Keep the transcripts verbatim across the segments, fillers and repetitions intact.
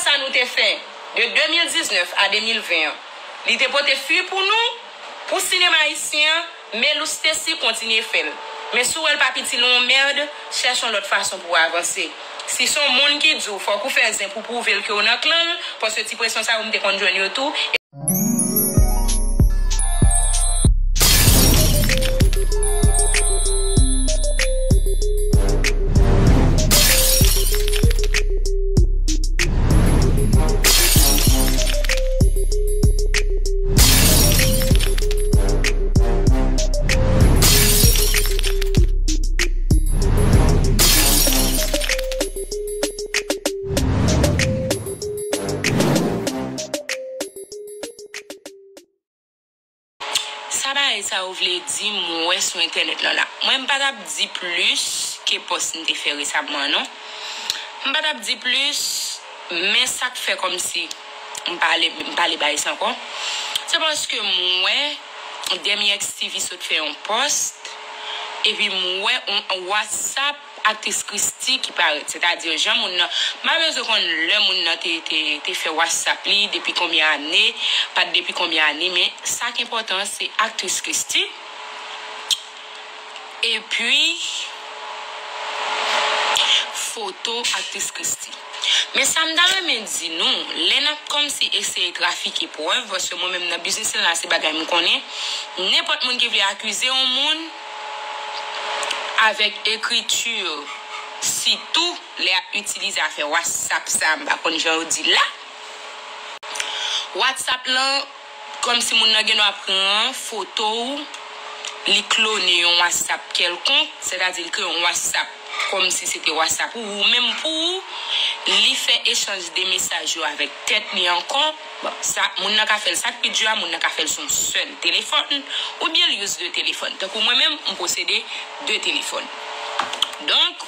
Sa nou te fè de de mil diznèf a de mil ven an. Li te pote fwi pou nou, pou sinema ayisyen an, Melou Stacy kontinye fè l. Men si w wè l p ap itil ou yon mèd, chèche yon lòt fason pou w avanse. Si se yon moun ki di w fòk ou fè zen pou pwouve l ke w nan klan l, paske ti presyon sa yo m te konn jwenn yo tou. Sa bagay sa yo vle di m wè sou entènèt lan la. Mwen m pa t ap di plis ke pòs m te fè resamman an non. M pa t ap di plis, men sa k fè kòmsi m pale, m pale bay sa ankò. Se paske m wè Demi X T V sot fè yon pòs, epi m wè yon WhatsApp aktris Christie ki parèt. Sètadi, jan moun nan, m pa bezwen konn lè moun nan te, te, te fè WhatsApp li, depi konbyen ane, pa t depi konbyen ane, men sa k enpòtan, se aktris Christie. Epi, foto aktris Christie. Men sa m ta renmen di nou, lè n ap kòmsi eseye trafike prèv, paske mwen menm nan biznis lan la, se bagay m konnen, nenpòt moun ki vle akize yon moun avèk ekriti, sitou lè y ap itilize afè WhatsApp sa, m pa konn jan yo di l la. WhatsApp lan, kòmsi moun nan gen dwa pran foto w, li klone yon WhatsApp kèlkonk, sètadi li kreye yon WhatsApp kòmsi se te WhatsApp ou, ou menm pou ou, li fè echanj de mesaj yo avèk tèt li ankò. Bon, sa, moun nan ka fè l, sa k pi di a, moun nan ka fè l sou yon sèl telefòn, oubyen l use de telefòn. Tankou mwen menm, m posede de telefòn. Donk,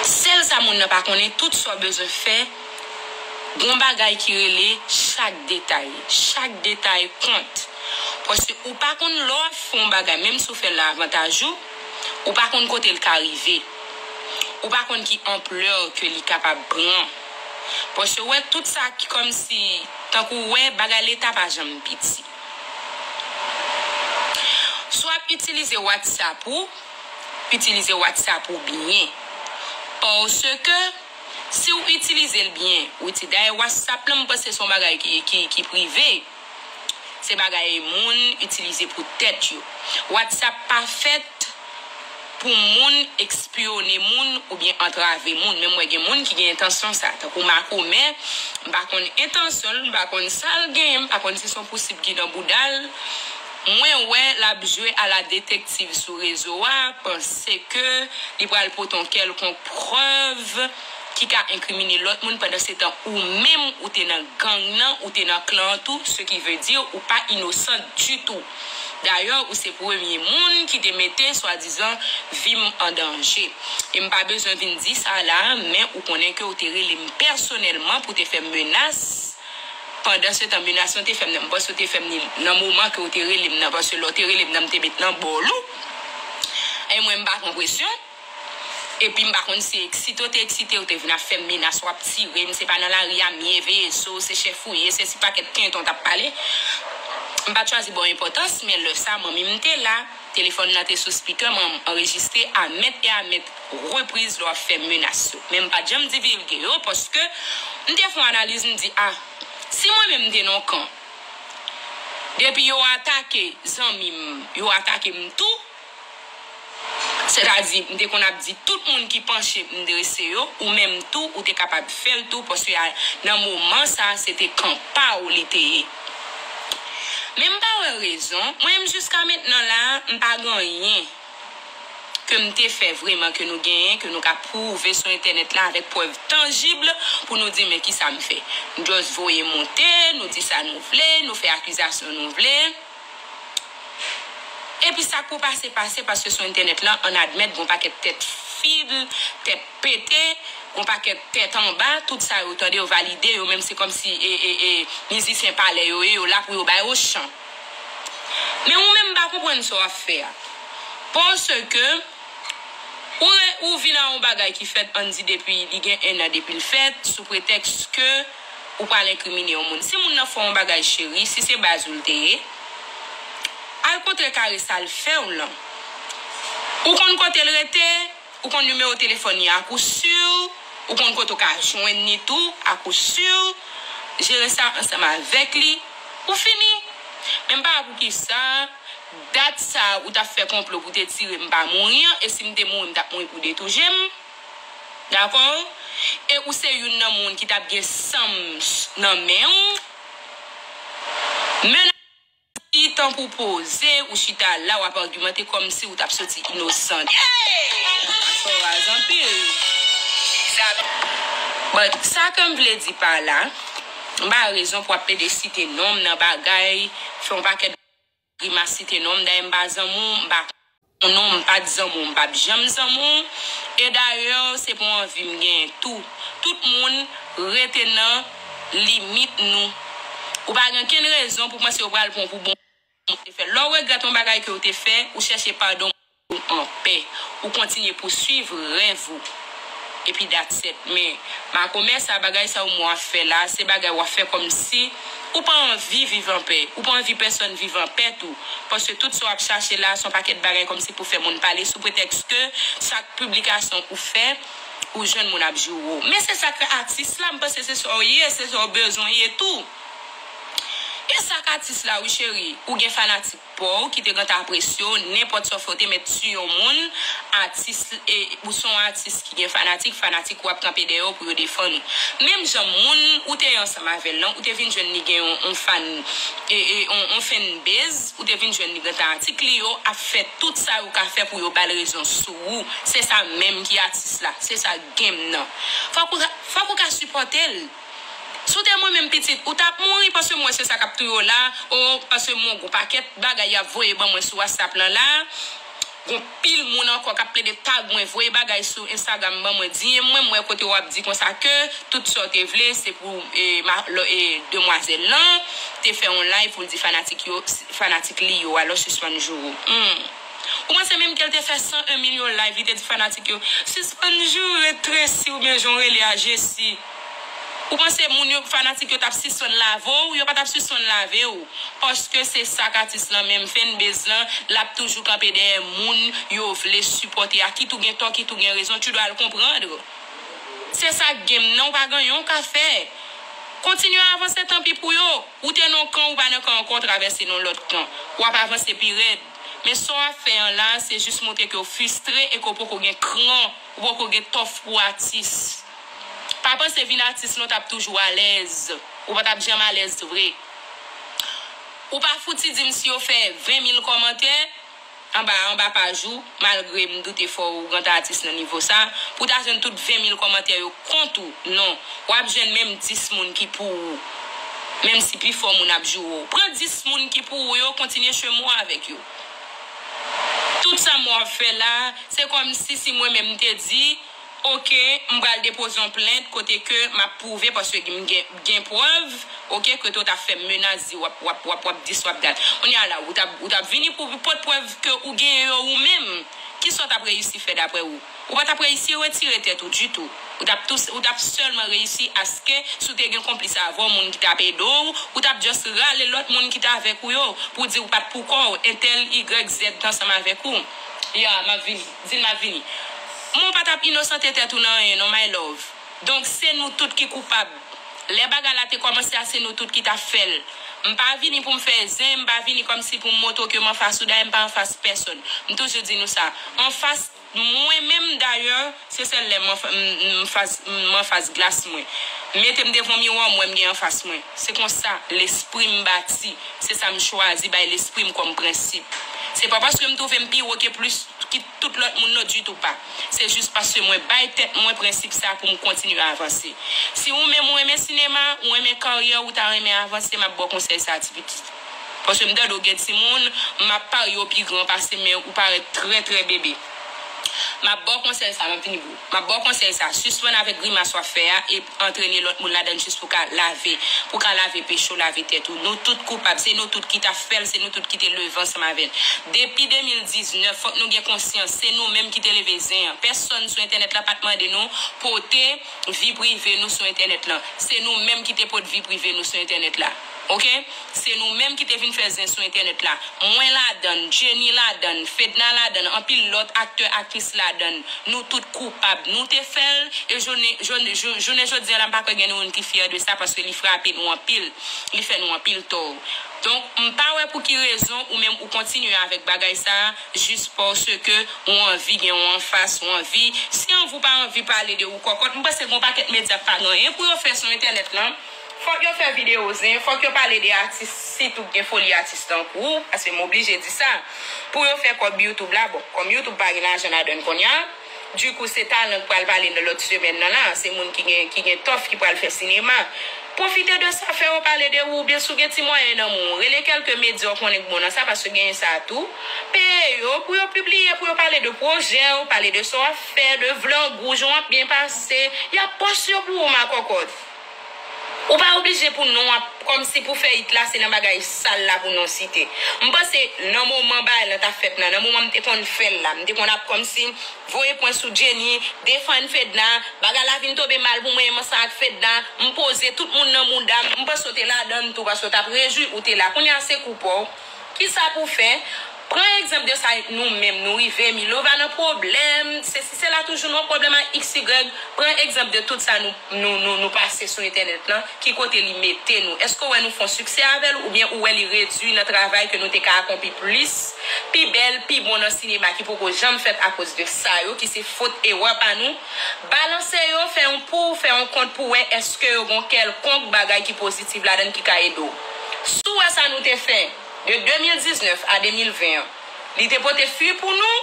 sèl sa moun nan pa konnen, tout sa w bezwen fè, gon bagay ki rele chak detay. Chak detay kont. Paske ou pa konn lè w ap fè yon bagay, menm si w fè l nan avantaj ou, ou pa konn kote l ka rive. Ou pa konn ki anplè ke li kapab pran. Paske w wè tout sa ki kòmsi, tankou w wè bagay Leta pa janm piti. Si w ap itilize WhatsApp ou, itilize WhatsApp ou byen. Paske, si w itilize l byen, ou iti-, dayè WhatsApp lan, m panse se yon bagay ki, ki, ki prive. Se bagay moun itilize pou tèt yo. WhatsApp pa fèt pou moun espyone moun oubyen antrave moun. Men m wè gen moun ki gen entansyon sa. Tankou makomè, m pa konn entansyon l, m pa konn sa l genyen, m pa konn si se yon pousib ki nan bouda l. Mwen wè l ap jwe a la detektiv sou rezo a, panse ke li pral pote yon kèlkonk prèv ki ka enkrimine lòt moun, pandan se tan ou menm ou te nan gang nan, ou te nan klan an tou, ce qui veut dire ou pa inosan ditou. Dayè, ou se premye moun ki te mete swadizan vi m an danje. E m pa bezwen vin di sa la, men ou konnen ke w te rele m pèsonèlman pou te fè m menas. Pandan se tan, menas lan te fè m nan, m panse w te fè m li nan moman ke w te rele m nan, paske lè w te rele m nan, m te met nan bòl ou. E mwen, m pa pran presyon. Epi m pa konn si eksite w te eksite, ou te vin ap fè m menas, w ap tire m, se pa nan lari a m ye, veye zo, se chèf ou ye, se si pakèt kenton t ap pale. M pa t chwazi ba w enpòtans, men lè sa, manmi m te la, telefòn nan te sou spikè, mwen m anrejistre a mèt e a mèt repriz lè w ap fè menas yo. Men m pa t janm divilge yo, paske m te fè yon analiz, m di, a, si mwen menm m te nan yon kan, depi yo atake zanmi m, yo atake m tou, sètadi, m te konn ap di tout moun ki panche m drese yo, ou menm tou, ou te kapab fè l tou, paske a, nan moman sa, se te kan pa w li te ye. Men m pa wè rezon, mwen menm jiska mentnan la, m pa gen anyen ke m te fè vreman ke nou genyen, ke nou ka pwouve sou entènèt la avèk prèv tanjib pou nou di men kisa m fè. Nou just voye monte, nou di sa nou vle, nou fè akizasyon nou vle. Epi sa k pou pase, pase, paske sou entènèt lan, ann admèt, gon pakèt tèt fil, tèt pete, gon pakèt tèt anba, tout sa yo tande, yo valide, yo menm se kòmsi, e, e, e, mizisyen palè yo ye, yo la pou yo ba yo chan. Men ou menm m pa konprann sa w ap fè a. Paske, Ou, re- ou vin a yon bagay ki fèt, ann di depi li gen enn an depi l fèt, sou pretèks ke ou pral enkrimine yon moun. Si moun nan fè yon bagay, cheri, si se baz ou l te ye, al kontre kare sa l fè w lan. Ou konn kote l rete, ou konn nimewo telefòn li a kou si, ou konn kote w ka jwenn li tou a kou si, jere sa ansanm avèk li, ou fini. Men m pa wè poukisa dat sa ou t ap fè konplo pou te tire m pa mouri an, e si m te mouri, m t ap mouri pou de tou je m. Dakò? E ou se youn nan moun ki t ap gen san m nan men w. Men si tan pou poze, ou chita la, w ap agimante kòmsi ou t ap soti inosan. Sa w raz anpil. But sa ke m vle di pa la, m pa rezon pou ap plede site non m nan bagay, fè yon pakèt grimas site non m. Dayè m pa zanmi w, m pa konnen w, m pa t zanmi w, m p ap janm zanmi w. E dayè, se pa yon anvi m genyen tou. Tout moun rete nan limit nou. Ou pa gen okenn rezon pou panse yo pral pran w pou bon moun te fè. Lè w regrèt yon bagay ke w te fè, ou chèche padon ou anpè. Ou kontinye pouswiv rèv ou. Epi that's it. Men, makomè sa, bagay sa ou mwen w ap fè la, se bagay w ap fè kòmsi ou pa anvi viv anpè. Ou pa anvi pèsòn viv anpè tou. Paske tout sa w ap chache la, se yon pakèt bagay kòmsi pou fè moun pale sou pretèks ke chak piblikasyon ou fè, ou jwenn moun ap joure w. Men se sa k atis la, m panse se sa w ye, se sa w bezwen ye tou. E sa k atis la, wi cheri, ou gen fanatik pa w ki te gentan apresye w, nenpòt sa w fè, w te mèt tuye yon moun, atis, e, ou se yon atis ki gen fanatik, fanatik ou ap kanpe dèyè w pou yo defann ou. Menm jan moun ou te ye ansanm avè l lan, ou te vin jwenn li gen yon, yon fan, e, e, yon, yon fanbase, ou te vin jwenn li gentan atik li yo ap fè tout sa yo ka fè pou yo ba l rezon sou ou. Se sa menm ki atis la, se sa game nan. Fòk ou, fòk ou ka sipòte l. Si w te mwen menm pitit, ou t ap mouri paske m wè se sa k ap touye w la, o paske m wè gon pakèt bagay y ap voye ban mwen sou WhatsApp lan la. Gon pil moun ankò k ap plede tag mwen, voye bagay sou Instagram ban mwen, di m mwen, m wè kote w ap di konsa ke tout sa w te vle, se pou, e, ma, lo, e, demwazèl lan te fè yon live pou l di fanatik yo, fanatik li yo, alò sispann joure w. Hmm. Ou panse menm ke l te fè san en milyon live, li te di fanatik yo, sispann joure Tracy oubyen jan w rele a Jessie? Ou panse moun yo, fanatik yo t ap sispann lave w? Yo pa t ap sispann lave w. Paske se sa k atis lan menm, fanbase lan, l ap toujou kanpe dèyè moun yo vle sipòte a. Kit ou gen tò, kit ou gen rezon, tu dois le comprendre. Se sa game nan, ou pa gen anyen w ka fè. Kontinye avanse, tanpi pou yo. Ou te nan kan, ou pa nan kan ankò, w travèse nan lòt kan. W ap avanse pi rèd. Men sa w ap fè an la, se jis montre ke w fristre e ke w poko gen kran, ou poko gen tòf pou atis. Pa panse vin atis lan w t ap toujou alèz. Ou pa t ap janm alèz vre. Ou pa fouti di m si yo fè ven mil kòmantè anba, anba paj ou, malgre m doute fò ou rantre atis nan nivo sa, pou w ta jwenn tout ven mil kòmantè yo kont ou. Non, w ap jwenn menm dis moun ki pou ou. Menm si pifò moun ap joure w. Pran dis moun ki pou ou yo, kontinye chemen w avèk yo. Tout sa m wè w ap fè la, se kòmsi si mwen menm m te di, oke, m pral depoze yon plent kote ke m ap pwouve, paske m gen, gen prèv, oke, kote w t ap fè m menas, di w ap, w ap, w ap, w ap dis, w ap dat. Kounye a la, ou t ap, ou t ap vini pou pote prèv ke ou genyen yo ou menm. Kisa w t ap reyisi fè daprè ou? Ou pa t ap reyisi retire tèt ou ditou. Ou t ap tou, ou t ap sèlman reyisi aske si w te gen konplis avè w, moun ki t ap ede w, ou t ap just rale lòt moun ki t avèk ou yo, pou w di ou pa t pou kò w, entèl, igrèk, zèd t ansanm avèk ou. Ya, m ap vini. Di l m ap vini. Men w pa t ap inosante tèt ou nan anyen, non, my love. Donk, se nou tout ki koupab. Lè bagay la te kòmanse a, se nou tout ki t ap fè l. M pa vini pou m fè zen, m pa vini kòmsi pou m montre w ke m anfas ou, dayè m pa anfas pèsòn. M toujou di nou sa. Anfas mwen menm, dayè, se sèl lè m anf-, m, m fas, m anfas glas mwen. Mete m devan miwa, m wè m gen anfas mwen. Se konsa lespri m bati. Se sa m chwazi bay lespri m kòm prensip. Se pa paske m twouve m pi wo ke plis ki tout lòt moun, non, ditou pa. Se jis paske mwen bay tèt mwen prensip sa pou m kontinye avanse. Si ou menm ou renmen sinema, ou renmen karyè, ou ta renmen avanse, m ap ba w konsèy sa, ti pitit. Paske m tande w gen timoun, m ap parye w pi gran pase m, men ou parèt trè, trè bebe. M ap ba w konsèy sa, m ap fini pou ou. M ap ba w konsèy sa, sispann avèk grimas w ap fè a e antrene lòt moun ladann jis pou ka lave, pou ka lave peche w, lave tèt ou. Nou tout koupab, se nou tout ki ta fè l, se nou tout ki te leve ansanm avè l. Depi de mil diznèf, fòk nou gen konsyans, se nou menm ki te leve zen an. Pèsonn sou entènèt la pa t mande nou pote vi prive nou sou entènèt lan. Se nou menm ki te pot vi prive nou sou entènèt la. Oke? Se nou menm ki te vin fè zen sou entènèt la. Mwen ladann, Jenny ladann, Fedna ladann, anpil lòt aktè, aktris ladann. Nou tout koupab. Nou te fè l, e jounen, jounen, jou- jounen jodi a la, m pa kwè gen youn ki fyè de sa, paske li frape nou anpil. Li fè nou anpil tò. Donk, m pa wè pou ki rezon ou menm ou kontinye avèk bagay sa a, jis paske ou anvi gen yon anfas, ou anvi. Si anvi ou pa anvi pale de ou kòkòt, m panse gen yon pakèt medya k pa gen anyen pou yo fè sou entènèt lan. Fòk yo fè videyo zen, fòk yo pale de atis, sitou k gen foli atis tankou ou, paske m oblije di sa. Pou yo fè kòb YouTube la, bon, kòm YouTube pa gen lajan ladann kounye a, dikou, se talan k pral pale nan lòt semèn nan la, se moun ki gen, ki gen tòf ki pral fè sinema. Pwofite de sa, fè yo pale de ou, oubyen si w gen ti mwayen nan men w, rele kèlke medya w konnen k bon nan sa, paske genyen sa tou. Peye yo pou yo pibliye, pou yo pale de pwojè w, pale de sa w ap fè, de vlòg ou, jan w ap byen pase. Y ap pòs yo pou ou, makòkòt. Ou pa oblije pou non ap kòmsi pou fè it la, se nan bagay sal la pou non site. M panse nan moman bagay lan t ap fèt la, nan moman m te konn fè l la, m te konn ap kòmsi voye pwen sou Jenny, defann Fedna, bagay la vin tonbe mal pou mwen, m ansanm ak Fedna, m poze tout moun nan mouda m, m panse w te ladann tou, paske w t ap rejwi ou te la. Kounye a se kou pa w. Kisa pou fè? Pran egzanp de sa nou menm, nou rive, Milova nan pwoblèm, sesi sela, toujou nan pwoblèm ak X Y. Pran egzanp de tout sa nou, nou, nou, nou pase sou entènèt lan, ki kote li mete nou. Èske w wè nou fè yon siksè avè l, oubyen ou wè li redui nan travay ke nou te ka akonpli plis, pi bèl, pi bon nan sinema ki poko janm fèt akoz de sa yo, ki se fot, erè pa nou? Balanse yo, fè yon pou, fè yon kont pou wè èske yo gon kèlkonk bagay ki pozitif ladann ki ka ede w. Si w wè sa nou te fè, de de mil diznèf a de mil ven an, li te pote fwi pou nou,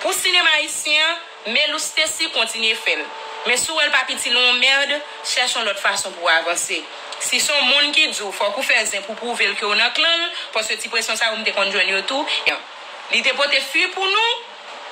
pou sinema ayisyen an, men Loustesy kontinye fè l. Men si w wè l pa piti l yon mèd, chèche yon lòt fason pou w avanse. Si se yon moun ki di w fòk ou fè zen pou pwouve l ke w nan klan l, paske ti presyon sa yo m te konn jwenn yo tou, li te pote fwi pou nou,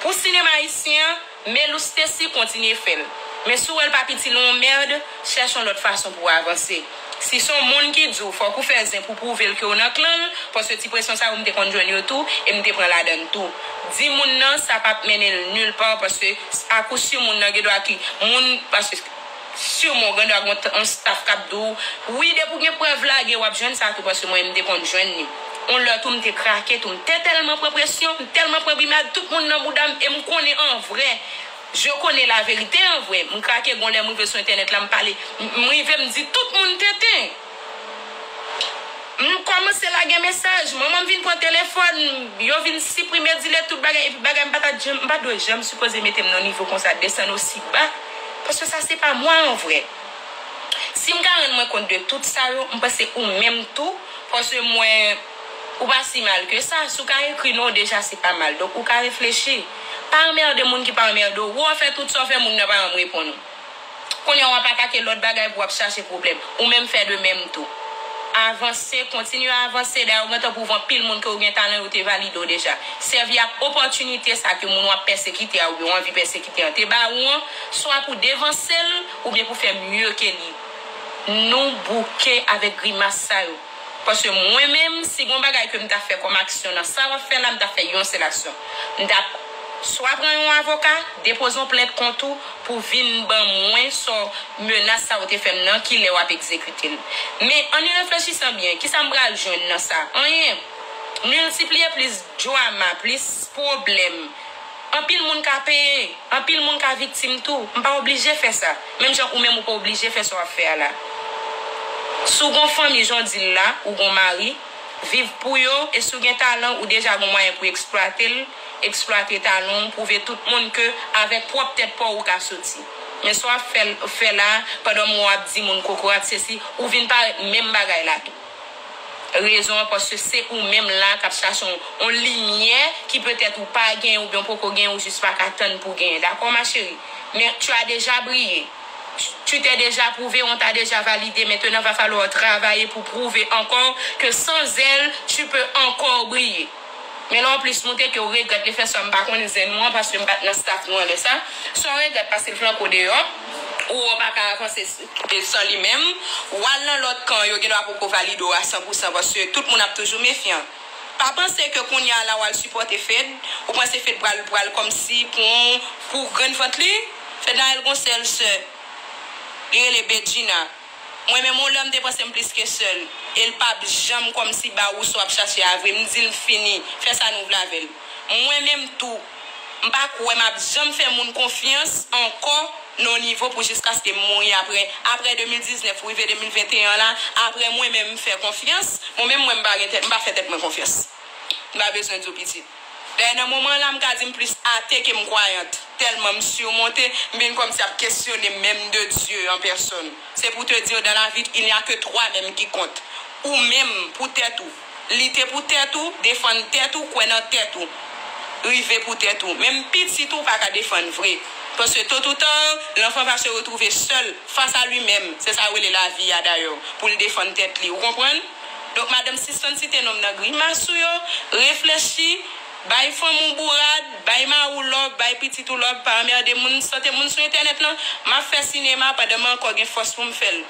pou sinema ayisyen an, men Loustesy kontinye fè l. Men si w wè l pa piti l yon mèd, chèche yon lòt fason pou w avanse. Si se yon moun ki di w fòk ou fè zen pou pwouve l ke w nan klan l, paske ti presyon sa yo m te konn jwenn yo tou, e m te pran ladann tou. Di moun nan, sa p ap mennen l nil pa, paske akousi moun nan gen dwa ki, moun, paske siman w gen dwa gen yon staff k ap di w, wi, depi w gen prèv, lage, w ap jwenn sa tou, paske mwen, m te konn jwenn li. Yon lè tou, m te krake tou, m te tèlman pran presyon, m tèlman pran brimad, tout moun nan bouda m, e m konnen an vrè. Je connais la vérité an vrè. M krake, gon lè m rive sou entènèt la, m pale, m, m rive, m di tout moun tenten. M kòmanse lage mesaj, manman m vin pran telefòn, yo vin siprime, delete tout bagay, epi bagay m pa ta janm, m pa dwe janm sipoze mete m nan nivo konsa, desann osi ba, paske sa se pa mwen an vrè. Si m ka rann mwen kont de tout sa yo, m panse ou menm tou, paske mwen, ou pa si mal ke sa, si w ka ekri non, deja se pa mal, donk ou ka reflechi. Pa anmède moun ki pa anmède w, ou fè tout sa w fè, moun nan pa janm reponn ou. Kounye a w ap atake lòt bagay pou w ap chache pwoblèm. Ou menm fè de menm tou. Avanse, kontinye avanse. Dayè, ou gentan pwouve anpil moun ke ou gen talan, yo te valide w deja. Sèvi ak opòtinite sa ke moun w ap pèsekite a oubyen w anvi pèsekite an te ba ou an, swa pou devanse l oubyen pou fè mye ke li. Nou bouke avèk grimas sa yo. Paske mwen menm, si gon bagay ke m ta fè kòm aksyon nan sa w ap fè la, m ta fè yon sèl aksyon. M ta swa pran yon avoka, depoze yon plent kont ou pou vin ban mwen sa w, menas sa w te fè m nan, kilè w ap egzekite l. Men, an y reflechisan byen, kisa m pral jwenn nan sa? Anyen. Miltipliye plis drama, plis pwoblèm. Anpil moun ka peye, anpil moun ka viktim tou. M pa oblije fè sa. Menm jan ou menm ou pa oblije fè sa w ap fè a la. Si w gon fanmi, jan w di l la, ou gon mari, viv pou yo, e si w gen talan, ou deja gon mwayen pou eksplwate l, eksplwate talan w, pwouve tout moun ke avèk pwòp tèt pa w ou ka soti. Men sa w ap fè, fè la, pandan m wè w ap di moun kokorat, sesi, ou vin parèt menm bagay la tou. Rezon an, paske se ou menm la k ap chache yon, yon limyè ki petèt ou pa genyen oubyen w poko genyen, ou jis pa ka tann pou genyen. Dakò, ma chérie? Men tu as déjà brillé. Tu t'es déjà prouvé, on t'a déjà validé. Maintenant, va falloir travailler pour prouver encore que sans elle, tu peux encore briller. Men lè w plis moute ke w regrèt lefètke m pa konn zen ou an, paske m pa t nan staff nou an lè sa. Sa w regrèt paske l flanke w deyò, ou wè w pa ka avanse s- e san li menm, w al nan lòt kan, yo gendwa poko valide w a san pou san, paske tout moun ap toujou mefyan. Pa panse ke kounye a la w al sipòte Fed, ou panse Fed pral, pral kòmsi pran w pou grenn vant li. Fed Nael gon sèl sè, li rele Bedjina. Mwen menm, yon lè m te panse m plis ke sè l, e l p ap janm kòmsi ba ou sa w ap chache a vre. M di l m fini, fè sa nou vle avè l. Mwen menm tou, m pa kwè m ap janm fè moun konfyans ankò nan yon nivo pou jiskaske m mouri apre, apre de mil diznèf rive de mil venteyen la, apre mwen menm m fè konfyans, bon, menm mwen m pa gen tèt, m pa fè tèt mwen konfyans. M pa bezwen di w pitit. Dayè, nan moman la, m ka di m plis ate ke m kwayant. Tèlman m simonte, m vin kòmsi ap kesyone m menm de Dieu en personne. C'est pour te dire, dans la vie, il n'y a que toi-même qui compte. Ou menm, pou tèt ou. Lite pou tèt ou, defann tèt ou, kwè nan tèt ou. Rive pou tèt ou. Menm pitit ou pa ka defann vre. Paske tot ou tan, l'enfant va se retrouver seul, face à lui-même. Se sa yo rele lavi a dayè, pou l defann tèt li. Ou konprann? Donk, madanm, sispann site non m nan grimas ou yo, reflechi, bay fanmi w bourad, bay mari w love, bay pitit ou love, pa anmède moun, sante moun sou entènèt lan. M ap fè sinema pandan m ankò gen fòs pou m fè l.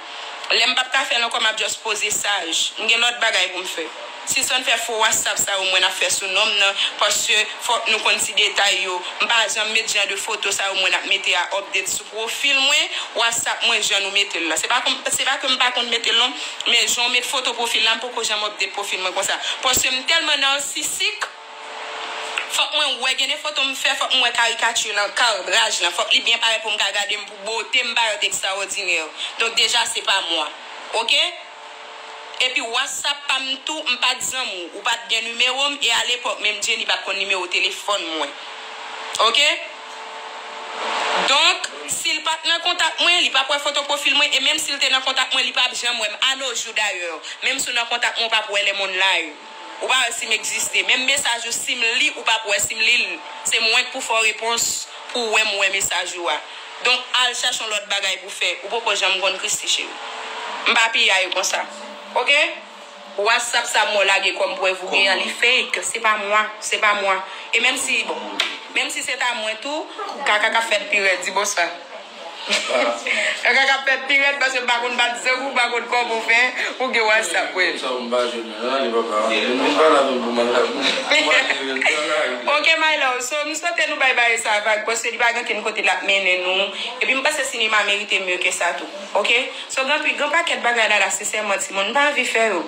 Lè m p ap ka fè l ankò, m ap just poze saj. M gen lòt bagay pou m fè. Sispann fè fo WhatsApp sa yo mwen ap fè sou non m nan, paske fòk nou konn ti detay yo. M pa janm met jan de foto sa yo mwen ap mete a update sou pwofil mwen, WhatsApp mwen, jan nou mete l la. Se pa konn, se pa ke m pa konn mete l non, men jan w met foto pwofil la, m poko janm update pwofil mwen konsa. Paske m tèlman narsisik, fòk mwen wè gen de foto m fè, fòk m wè karikati lan, kadraj lan, fòk li byen parèt pou m ka gade m pou bote m parèt ekstraòdinè. Donk deja se pa mwa. Oke? Epi WhatsApp pa m tou, m pa t zanmi w, ou pa t gen nimewo m, e alepòk menm Jenny pa t konn nimewo telefòn mwen. Oke? Donk, si l pa t nan kontak mwen, li p ap wè foto pwofil mwen, e menm si l te nan kontak mwen, li p ap janm wè m. A nos jours dayè, menm si w nan kontak mwen, ou p ap wè lè moun la yo. Ou pa wè si m egziste. Menm mesaj ou, si m li, ou p ap wè si m li l. Se mwen k pou fè w repons pou w wè m wè mesaj ou a. Donk, al chache yon lòt bagay pou fè. Ou poko janm konn Christy cheri. M pa piyay ou konsa. Oke? WhatsApp sa mwen lage kòm prèv ou gen an, li fake. Se pa mwa. Se pa mwa. E menm si, bon, menm si se ta mwen tou, kaka k ap fèt pi rèd, di bonswa. Kaka k ap fèt pi rèd paske m pa konn bat zang ou, m pa konn kòman w fè pou gen WhatsApp, wi. Sa m pa jwenn nan, li pa ka. Vin pale avè m pou m al la. Ok, my love. So, m swete nou bay bagay sa vag, paske li pa gen okenn kote l ap mennen nou. Epi m panse sinema merite mye ke sa tou. Ok? So, gen anpil, gen pakèt bagay la, la, sensèman, timoun, m pa anvi fè yo.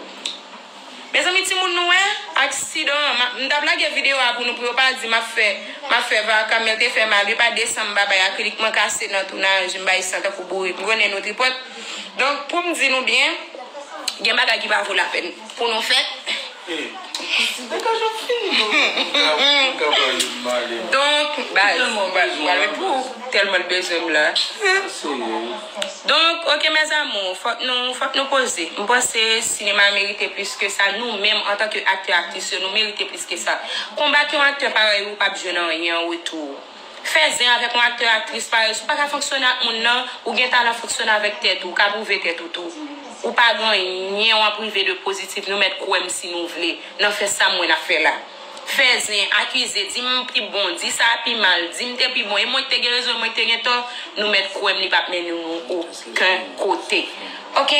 Mezanmi, timoun, nou wè aksidan an. M a- m t ap lage videyo a pou nou, pou yo pa di m ap fè, m ap fè vaka, men l te fè mal. Yo pa desann m, babay, akrilik mwen kase nan tounaj, m bay san tankou bourik. M konnen nou tripòt. Donk, pou m di nou byen, gen bagay ki pa vo lapèn pou nou fè. Donk, baz, m pral met pou ou. Tèlman l bezwen m la. Donk, ok, mes amours, fòk nou, fòk nou poze. M panse sinema merite plis ke sa. Nou menm, antanke aktè, aktris yo, nou merite plis ke sa. Konbat yon aktè parèy ou p ap jwenn anyen an retou. Fè zen avèk yon aktè, aktris parèy. Si w pa ka fonksyone ak moun nan, ou gen talan, fonksyone avèk tèt ou, ou ka pwouve tèt ou tou. Ou pa gen anyen w ap rive de pozitif, nou mèt kwè m si nou vle, nan fè sa mwen ap fè la. Fè zen, akize, di m pi bon, di sa pi mal, di m te pi bon, e mwen ki te gen rezon, e mwen ki te gen tò, nou mèt kwè m, li p ap mennen nou okenn kote. Ok?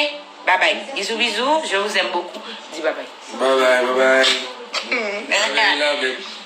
Babay. Bizou, bizou, je vous aime beaucoup. Di babay. Babay, babay. Babay, love it.